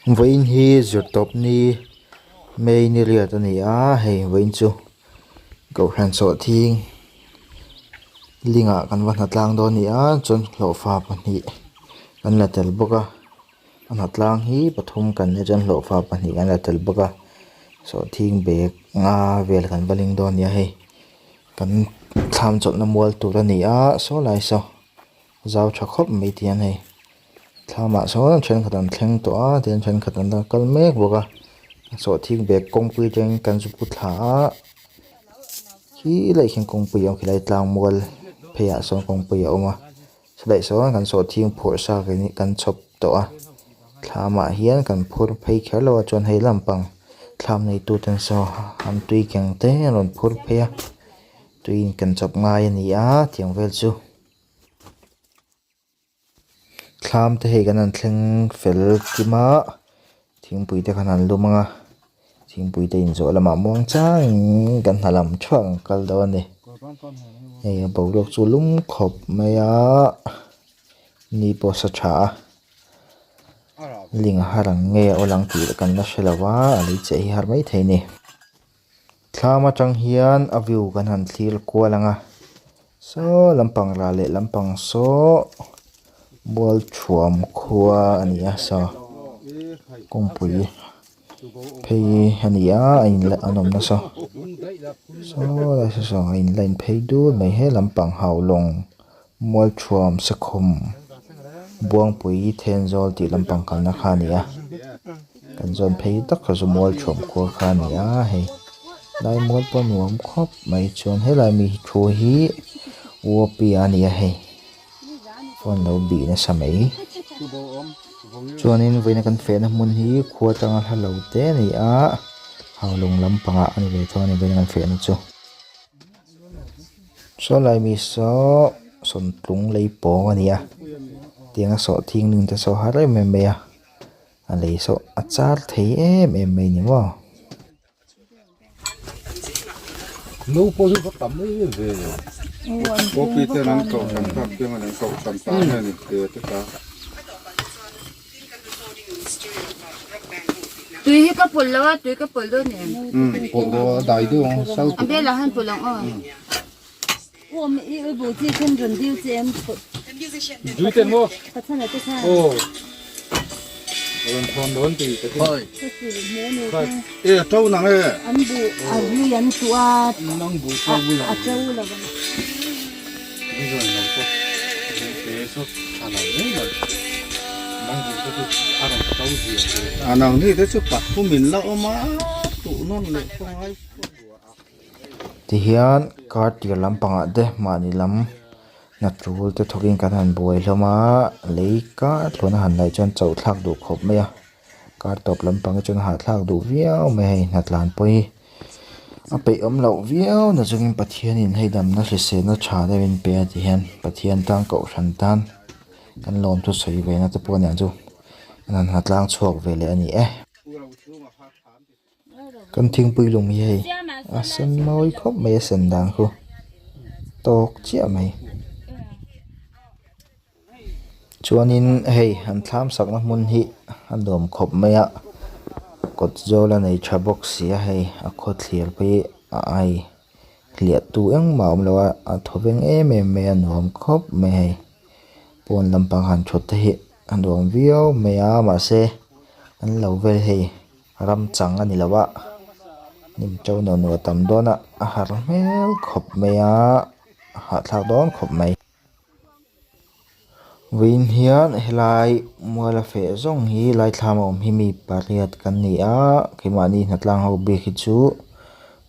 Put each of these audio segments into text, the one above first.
Vawiin hi zirtawp ni May ni riat a ni a hei vawiin chu kohhran sawhthing lingah kan va hnatlang dawn a ni a chuan hlawhfa pahnih kan la tel bawk a a hnatlang hi pathum kan nia chuan hlawhfa pahnih kan la tel bawk a sawhthing bag nga vel kan va ling dawn a ni a hei kan thlam chawlhna mual tur a ni a saw lai saw. Zau tha khawp mai ti hian hei thlamah sawn thenkhat an thleng tawh a tihian thenkhat an la kal mek bawk a sawhthing bag kawngpui atangin kan zu pu thla a khilaiah khian kawngpui a awm khilai tlang mual pheiah sawn kawngpui a awm a chulaiah sawn kan sawhthing phurh sa kan chhawp tawh a thlamah hian kan phur phei kher lo a chuan hei lampang thlam neitu ten saw an tui keng te an rawn phur phei a tui in kan chawp ngai a ni a tiang vel chu. Thlam te hei kan han thleng fel kim a thingpui te khan an lum ang a thingpui te inzawh lamah muang changin kan hna lam thuak an kal dawn a ni hei a boruak chu a lum khawp mai a ni pawh a sa tha a ling a har ang nge a awl ang tih kan la hre lo va a lei chiah hi a har maithei a ni. Thlam atang hian a view kan han thlir kual ang a saw lampang ral leh lampang saw Mualthuam khua a ni a saw kawngpui phei a ni a a in an awm nasa saw lai saw saw a in line phei dul mai he lampang Haulawng Mualthuam Sekhawm Buangpui Thenzawl tih lampang kalna kha a ni a. Kan zawn phei tak kha chu mual thuam khua kha a ni a hei lai mual pawh a nuam khawp mai chuan helai mi thu hi uapi a ni a hei phone lo bih nasa mai chuanin vawiina kan fehna hmun hi khua atanga hla lo te a ni a haulawng lampangah a ni ve thung a ni vawiina kan fehna chu saw lai mi saw sawntlung lei pawng a ni a tianga sawhthing ling te saw har em em mai a. A lei saw a char thei em em mai ni maw. Tui hi ka pawlh lo a tui ka pawlh dawn em? A belah han pawlh ang aw. Tihian kar tir lampangah te mahni lam hna tul te thawkin kan han buai hlawm a lei kar thlawna han laih chuan chauh thlak duh khawp mai a kar tawp lampang hi chuan a hahthlak duh viau mai a hei hna tlan pawh hi a peih awm loh viau na chungin Pathianin hei damna hriselna tha deuhin pe a tihian Pathian tan kohhran tan kan lawmthu sawi ve na te pawh aniang chu an han hna tlang chhuak ve leh a ni e. Kan thingpui lung hi hei a sen mawi khawp mai a sen dan khu tawk chiah mai chuanin hei an thlam sakna hmun hi a nuam khawp mai a kawt zawl a nei tha bawk si a hei a khawthlir phei a ai hliah tu engmah a awm lo a a thawveng em em mai a nuam khawp mai hei pawn lampang han thut te hi a nuam viau mai a mahse an lo vel hei. Ram chang a ni lo a hnim to nuah nuah tam dawn a a har hmel khawp mai a a hahthlak dawn khawp mai. Vawiin hian helai mual a feh zawng hi lai thlam a awm hi mi pariat kan ni a keimahni hnatlang ho bik hi chu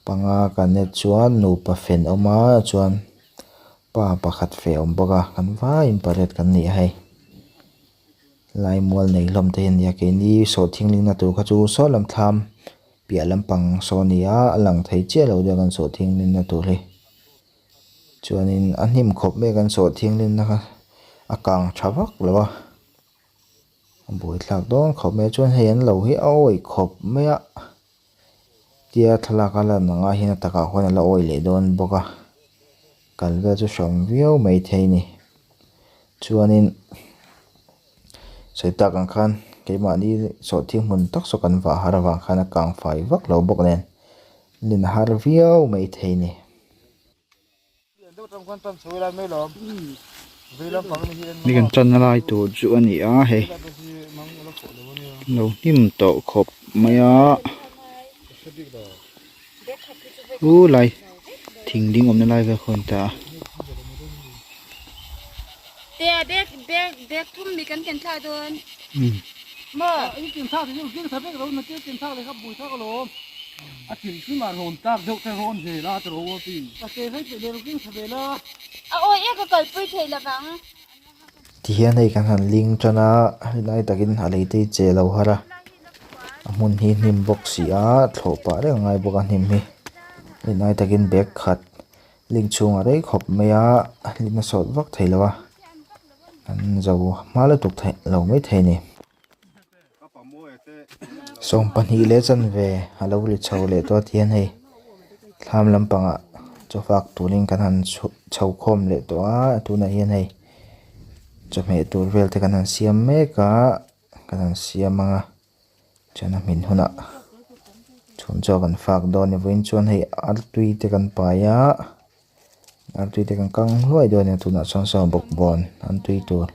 panga kan nia chuan nupa fen a awm a chuan pa pakhat feh a awm bawk a kan vaiin pariat kan ni a hei. Lai mual nei hlawm te hi a ni a keini sawhthing lingna tur kha chu saw lam thlam piah lampang saw a ni a a lang thei chiah lo deuh kan sawhthing lingna tur hi chuanin a hnim khawp mai a kan sawhthing lingna kha a kang tha vak lo a a buaithlak dawn khawp mai a chuan hei an lo hi a awih khawp mai a tia thlalak a lan ang ah hian a takah khuan a la awih leh dawn bawk a kal vel chu hreawm viau maithei a ni. Chuanin sawi tak ang khan Keimahni sawhthing hmun tak saw kan vah har avang khan a kang fai vak lo bawk nen lin har viau mai thei a ni. Ni kan tanna lai tur chu a ni a hei lo hnim tawh khawp mai a u lai thing ding awmna lai vel khawn ta a. Tihian hei kan han ling tan a helai takin a lei te hi che lo har a a hmun hi hnim bawk si a thlawh pah reng a ngai bawk a hnim hi helai takin bag khat ling chhungah rei khawp mai a lim a sawt vak thei lo a an zo hma lutuk theih lo mai thei a ni. Sawmpahnih leh chanve a lo ri chho leh tawh a tihian hei thlam lampangah chawfak turin kan han chho chhokhawm leh tawh a tunah hian hei chawhmeh tur vel te kan han siam mek a kan han siam ang a chuan a hmin hunah chhun chaw kan fak dawn a ni vawiin chuan hei artui te kan pai a artui te kan kang hluai dawn a ni tunah chuan saw bawkbawn an tui tur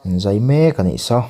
an zai mek a nih saw.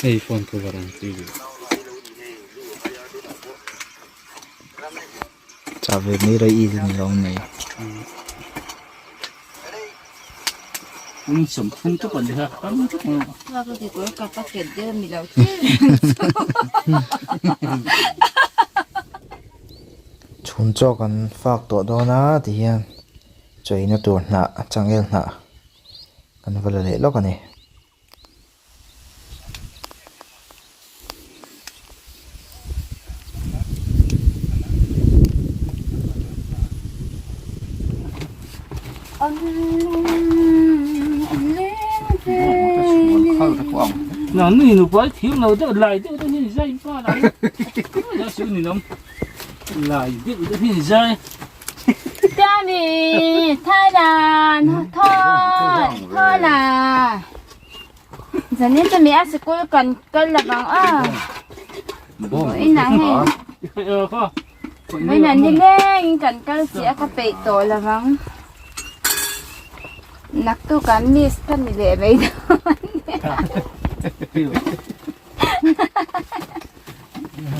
Hei phone cover ang chi ve. Chah ve mai rai i ni lo nei. Chhun chaw kan fak tawh dawn a tihian Chaina tur hnah changel hnah kan va la leh lawk a ni. Zanin chu mi a sikul kan kal lo vang a vawiinah hei vawiinah nilengin kan kal si a ka peih tawh lo vang naktukah miss ka ni leh mai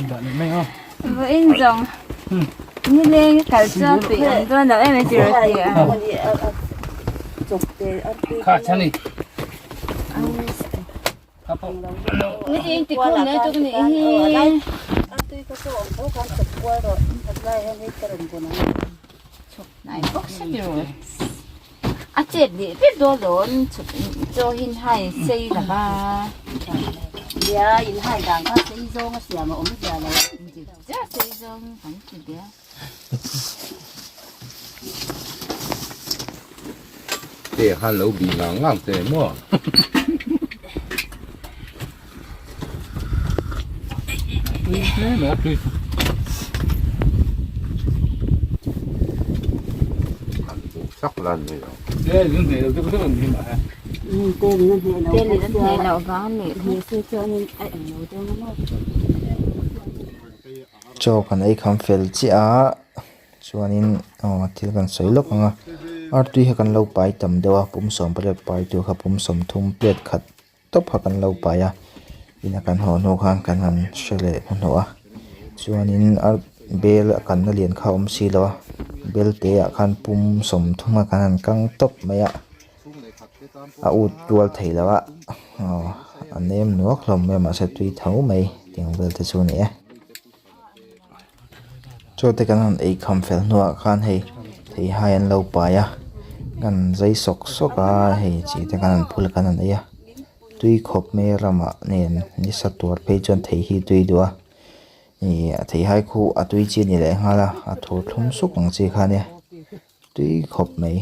dawn Vawiin zawng nileng kal chuan tui awm dawn lo em em tiraw ti a. Ni ti khum nei tuk ni hi. Chhuk nai bawk si tiraw. A chet leh vek dawn dawn chhuk chaw hi hai sei lo va. Nia in hai dan kha sei zawng a siam a awm zia lo. Chiah sei zawng kan ti bia. Te khan lo bih ngang ngang che maw. Chaw kan ei kham fel chiah a chuanin aw thil kan sawi lawk ang a artui kha kan lo pai tam deuh a pum sawm pariat pai tur kha pum sawmthum plate khat tawp kha kan lo pai a ina kan haw hnu khan kan han hre leh hnuhnawh a chuanin a bel a kanna lian kha a awm si lo a bel te ah khan pum sawmthum a kan han kang tawp mai a. A ut rual thei lo a aw a nem nuak hlawm mai a mahse tui tho mai tiang vel te chu a ni e. Chaw te kan han ei kham fel hnuah khan hei theihai an lo pai a kan zai sawk sawk a hei chi te khan an phul khan an ei a tui khawp mai ramah nen nisa tuar phei chuan thei hi tui duh a ih theihai khu a tui chi a ni leh nghal a a thur thlum suk ang chi kha ania tui khawp mai.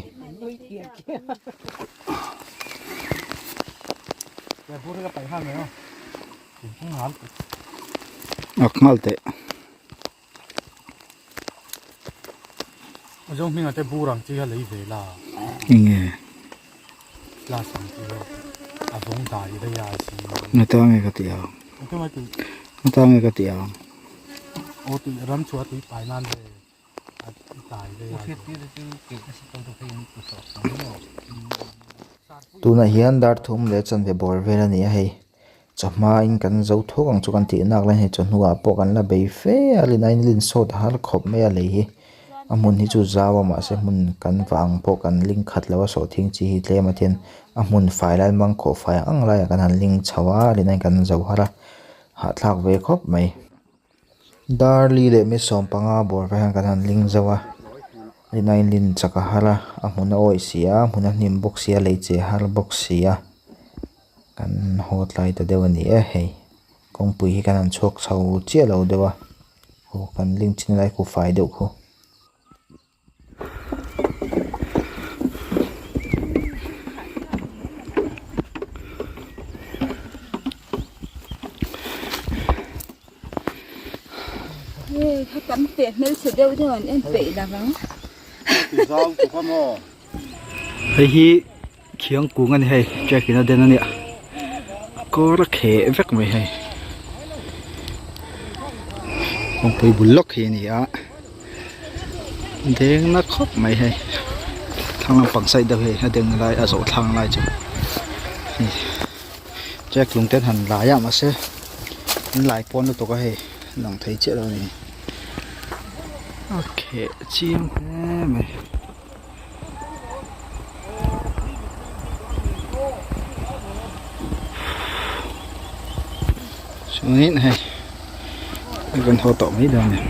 Tunah hian dar thum leh chanve bawr vel a ni a hei chawhma in kan zo thuk ang chu kan tih nak lai hei chawhnu ah pawh kan la bei fe a lin a in sawt a har khawp mai a lei hi a hmun hi chu zau a mahse hmun kan vang pawh kan ling khat lo a sawhthing chi hi tlem a thian a hmun fai lai mangkhawh fai ang laiah kan han ling chho a lin a in kan zo har a hahthlak ve khawp mai. Darli leh mi sawm panga bawr vel hian kan han ling zo a lin a inlin chak a har a a hmun a awih si a hmun a hnim bawk si a lei che har bawk si a kan haw tlai ta deuh a ni e hei kawngpui hi kan han chhuak chho chiah lo deuh a aw kan ling chin lai khu fai deuh khu. Hei hi khiang kung a ni hei track in a den a nia kawr a kheh vek mai hei kawngpui bul lawk hi a ni a. Deng na khawp mai hei thlang lampang side deuh hei a deng lai a zawh thlang lai chu hei jack lung te an han lai a mahse an lai pawn lutuk a hei lang thei chiah lo a ni a kheh chiang hle mai. Chuanin hei kan haw tawh mai dawn a ni.